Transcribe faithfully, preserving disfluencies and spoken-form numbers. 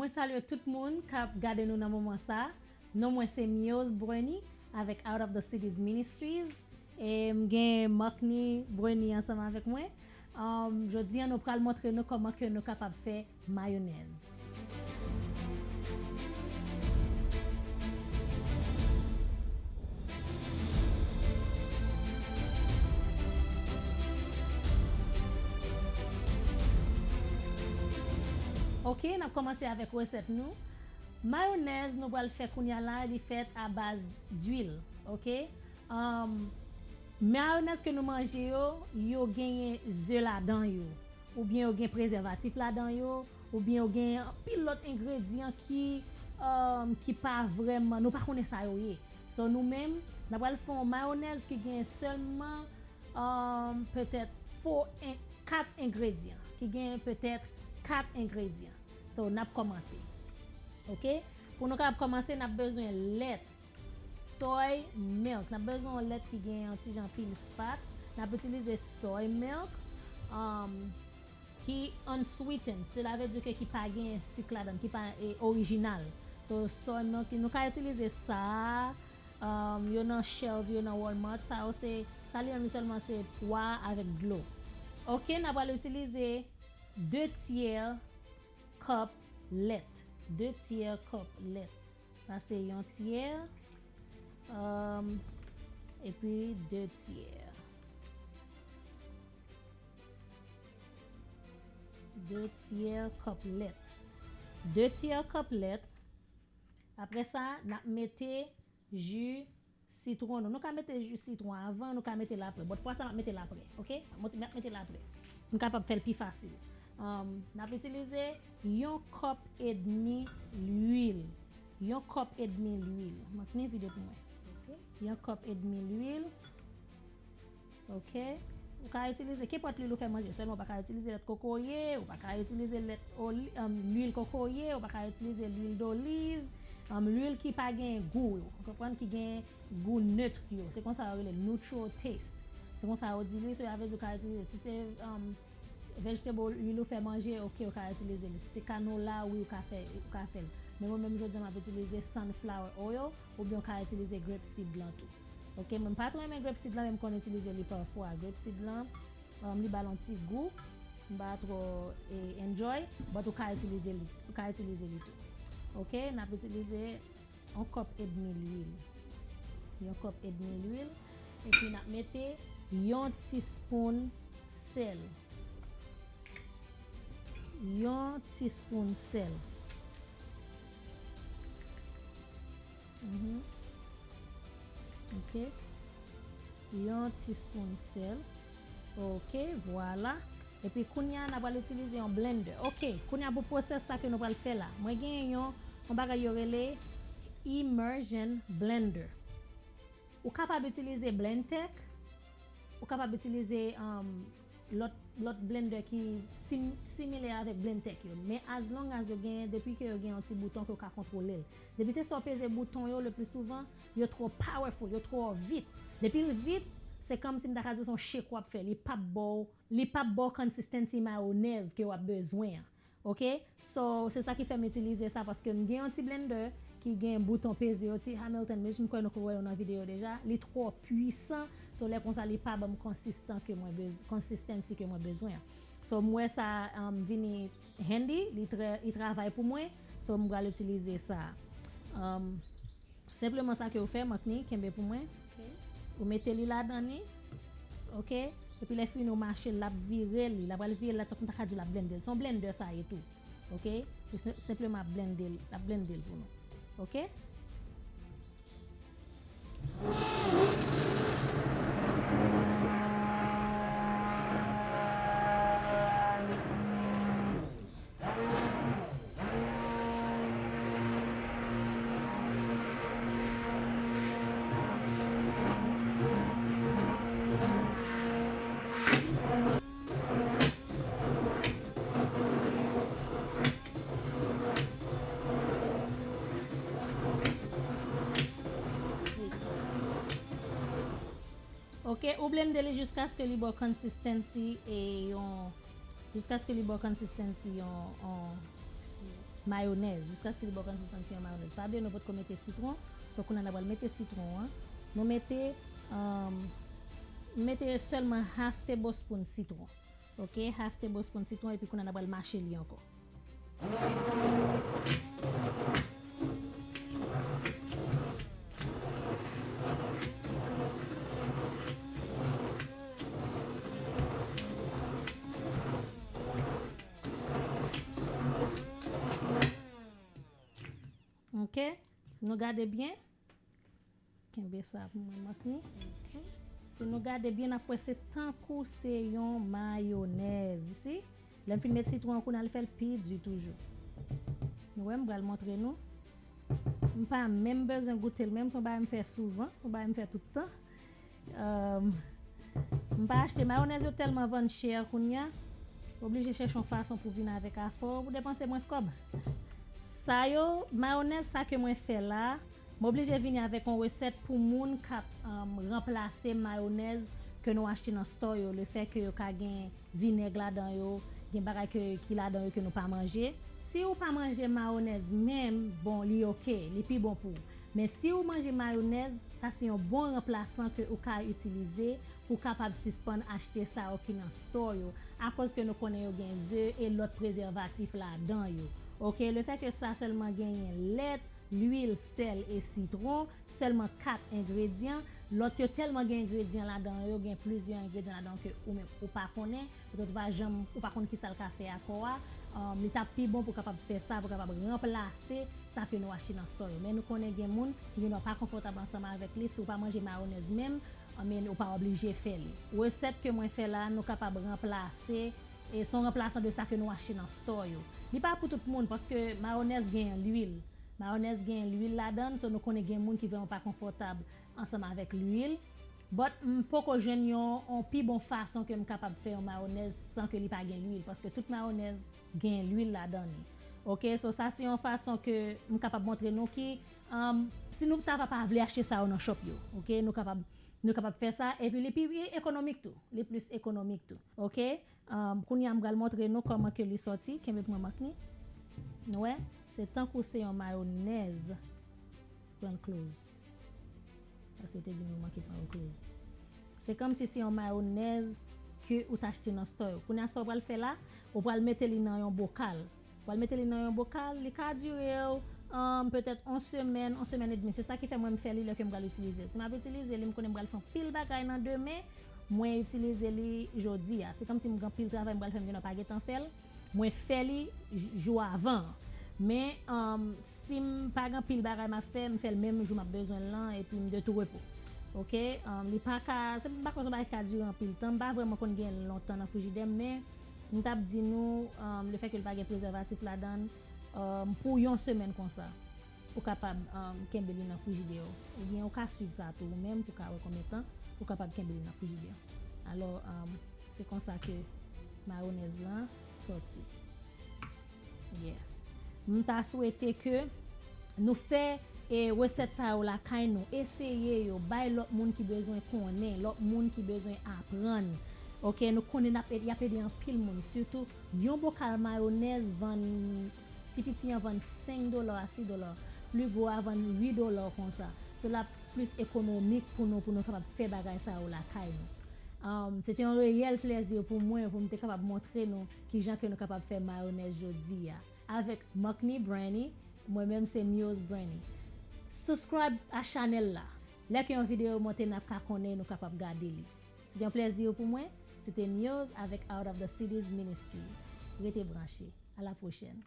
Mwen salye tout moun k ap gade nou nan moman sa. Non mwen se Mios Breny avèk Out of the Cities Ministries. E m gen Markny Breny ansanm avèk mwen. Um, jodi a nou pral montre nou kòman ke nou kapab fè mayonèz. Ok, n ap kòmanse avèk resèt nou. Mayonèz nou pral fè kounye a la, li fèt a baz dwil, ok? Um, mayonèz ke nou manje yo, yo genyen ze ladan yo, oubyen yo gen prezèvatif ladan yo, oubyen yo gen anpil lòt engredyan ki, um, ki pa vrèman, nou pa konnen sa yo ye. So nou menm, n ap pral fè yon mayonèz ki gen sèlman, um, petèt fo en, kat engredyan, ki gen petèt kat engredyan. So n ap kòmanse. Ok? Pou nou kapab kòmanse, n ap bezwen lèt, soy milk. N ap bezwen yon lèt ki gen yon ti jan pil fat. N ap itilize soy milk, um, ki unsweetened. Sela vle di ke ki pa gen sik ladan, ki pa, e, orijinal. So, soy milk, nou ka itilize sa, um, yo nan shelf, yo nan Walmart. Sa yo se, sa li menm li sèlman se pwa avèk dlo. Ok, n ap pral itilize de tyè kòp lèt. De tyè kòp lèt. Sa se yon tyè, um, epi de tyè. De tyè kòp lèt. De tyè kòp lèt. Apre sa, n ap mete ji sitwon nou. Nou ka mete ji sitwon avan, nou ka mete l apre. But fwa sa, m ap mete l apre, ok? M ap mete l apre. M kapab fè l pi fasil. Um, n ap itilize yon kòp edmi lwil. Yon kòp edmi lwil. Mwen vide pou mwen. Ok. Yon kòp edmi lwil. Ok. Ou ka itilize, kenpòt lwil ou fè manje, sèlman ou pa ka itilize lèt kokoye, ou pa ka itilize lèt oli-, um, lwil kokoye, ou pa ka itilize lwil doliv, um, lwil ki pa gen gou, ou konprann, ki gen gou nèt yo. Se konsa yo rele neutral taste. Se konsa yo di li, so, sa vle di ou ka itilize, si se, um, vegetable oil ou fè manje, ok, ou ka itilize li. Si se canola, wi, ou ka fè, ou ka fè l. Men mwen menm jodi a, m ap itilize sunflower oil, oubyen ou ka itilize grape seed lan tou. Ok, mwen pa twò renmen grape seed lan, men m konn itilize li pafwa. Grape seed lan, um, li ba l yon ti gou, m pa twò, e, enjoy, but ou ka itilize li, ou ka itilize li tou. Ok, n ap itilize yon kòp edmi lwil. Yon kòp edmi lwil. Epi n ap mete yon tispoun sèl. Yon tispoun sèl. Mhm. Ok. Yon tispoun sèl. Ok, vwala. Epi kounye a, n a pral itilize yon blender. Ok, kounye a pou pwosès sa ke nou pral fè la. Mwen genyen yon, yon bagay yo rele immersion blender. Ou kapab itilize Blendtec, ou kapab itilize, um, lòt, lòt blender ki sim-, similè avèk Blendtec yo. Men as long as yo gen, depi ke yo gen yon ti bouton ke w ka kontwole l. Depi se sa w peze bouton yo, le pli souvan, yo twò powerful, yo twò vit. Depi l vit, se kòmsi m ta ka di se yon shake w ap fè. Li p ap ba w, li p ap ba w consistency mayonèz ke w ap bezwen an. Ok? So, se sa ki fè m itilize sa, paske m gen yon ti blender ki gen bouton peze yo, ti Hamilton Mach, m kwè nou kwè yo nan videyo deja. Li twò pwisan, so lè konsa li pa ban m konsistan ke mwen bez-, consistency ke mwen bezwen an. So, m wè sa, um, vini handy, li trè, li travay pou mwen, so m pral itilize sa. Um, Senpleman sa ke w fè, mank ni, kenbe pou mwen. Ok. Ou mete li ladan ni. Ok? Epi lè fini ou mache l, l ap vire li. L ap al vire l la, tankou m ta ka di l ap blende l. Se yon blender sa ye tou. Ok? Li sen-, senpleman ap blende l, l ap blende l pou nou. Ok? Ok, ou blende li jiskaske li ba w consistency e yon, jiskaske li ba w consistency yon, yon, mayonèz, jiskaske li ba w konsistans yon mayonèz. Pa bliye nou potko mete sitwon, so kounye a n a pral mete sitwon an. Nou mete, um, mete sèlman half tablespoon sitwon. Ok, half tablespoon sitwon, epi kounye a n a pral mache li ankò. Ok, nou gade byen. Kenbe sa pou mwen, Makni. Ok. Si nou gade byen, n ap wè se tankou se yon mayonèz, you see? Lè m fin met sitwon an, kounye a l fè l pi di toujou. Nou wè, m pral montre nou. M pa menm bezwen goute l, menm se yon bagay m fè souvan, se yon bagay m fè tout tan. Um, m pa achte mayonèz, yo tèlman vann chè kounye a. Oblije chèche yon fason pou vin avèk afè w, pou depanse mwens kòb. Sa yo, mayonèz sa ke mwen fè la, m oblije vini avèk yon resèt pou moun k ap, um, ranplase mayonèz ke nou achte nan store yo, lefètke yo ka gen vinèg ladan yo, gen bagay ke, ki ladan yo ke nou pa manje. Si ou pa manje mayonèz menm, bon, li ok, li pi bon pou ou. Men si ou manje mayonèz, sa se yon bon ranplasan ke ou ka itilize pou w kapab sispann achte sa yo ki nan store yo, akoz ke nou konnen yo gen ze e lòt prezèvatif ladan yo. Ok, lefètke sa sèlman genyen lèt, lwil, sèl e sitwon, sèlman kat engredyan. Lòt yo tèlman gen engredyan ladan yo, gen plizyè engredyan ladan yo ke ou menm ou pa konnen, petèt ou pa janm, ou pa konn kisa l ka fè a kò a. Um, li t ap pi bon pou w kapab fè sa, pou w kapab ranplase sa ke nou achte nan store yo. Men nou konnen gen moun ki gen dwa pa konfòtab ansanm avèk li, si w pa manje mayonèz menm, I mean, ou pa oblije fè li. Resèt ke mwen fè la, nou kapab ranplase, e se yon ranplasan de sa ke nou achte nan store yo. Li pa pou tout moun, paske mayonèz gen lwil. Mayonèz gen lwil ladan l, so nou konnen gen moun ki vrèman pa konfòtab ansanm avèk lwil. But m poko jwenn yon, yon pi bon fason ke m kapab fè yon mayonèz san ke li pa gen lwil, paske tout mayonèz gen lwil ladan li. Ok, so sa se yon fason ke m kapab montre nou ki, um, si nou ta va pa vle achte sa yo nan shop yo, ok, nou kapab, nou kapab fè sa, epi li pi ekonomik tou, li plis ekonomik tou, ok. Um, kounye a m pral montre nou kòman ke li sòti, kenbe pou mwen, Makni. Nou wè, se tankou se yon mayonèz. Pran l close. Paske yo te di m yo manke pran l close. Se kòmsi se yon mayonèz ke ou t achte nan store yo. Kounye a sa w pral fè la, ou pral mete li nan yon bokal. Ou pral mete li nan yon bokal, li ka dire w, um, petèt yon semèn, yon semèn edmi. Se sa ki fè mwen m fè li lè ke m pral itilize l. Si m ap itilize li, m konnen m pral fè anpil bagay nan demen, mwen itilize li jodi a. Se kòmsi m gen anpil travay m pral fè, m gen dwa pa gentan fè l. Mwen fè li j-, jou avan. Men, um, si m pa gen anpil bagay m ap fè, m fè l menm jou m ap bezwen l lan, epi m de tou repo. Ok? Um, li pa ka, se, m pa kwè se yon bagay ki ka dire anpil tan. M pa vrèman konn gen l lontan nan frijidè m, men m t ap di nou, um, lefètke l pa gen prezèvatif ladan l, um, pou yon semèn konsa, ou kapab, um, kenbe li nan frijidè w. Ebyen, ou ka swiv sa tou ou menm pou w ka wè konbyen tan ou kapab kenbe li nan frijidè. Alò, um, se konsa ke mayonèz lan sòti. Yes. M ta swete ke nou fè, e, resèt sa yo lakay nou, eseye yo, bay lòt moun ki bezwen konnen, lòt moun ki bezwen aprann. Ok, nou konnen n ap ed-, y ap ede anpil moun, sitou yon bokal mayonèz vann, ti piti an vann senk dola a sis dola, pli gwo a vann uit dola konsa. So l ap plis ekonomik pou nou, pou nou kapab fè bagay sa yo lakay nou. Um, se te yon reyèl plèzi pou mwen, pou m te kapab montre nou kijan ke nou kapab fè mayonèz jodi a. Avèk Makni Brandy, mwen menm se Muse Brandy. Subscribe a chanèl la. Lè ke yon videyo monte, n ap ka konnen nou kapab gade li. Se te yon plèzi pou mwen. Se te Muse avèk Out of the Cities Ministry. Rete branche. A la pwochèn.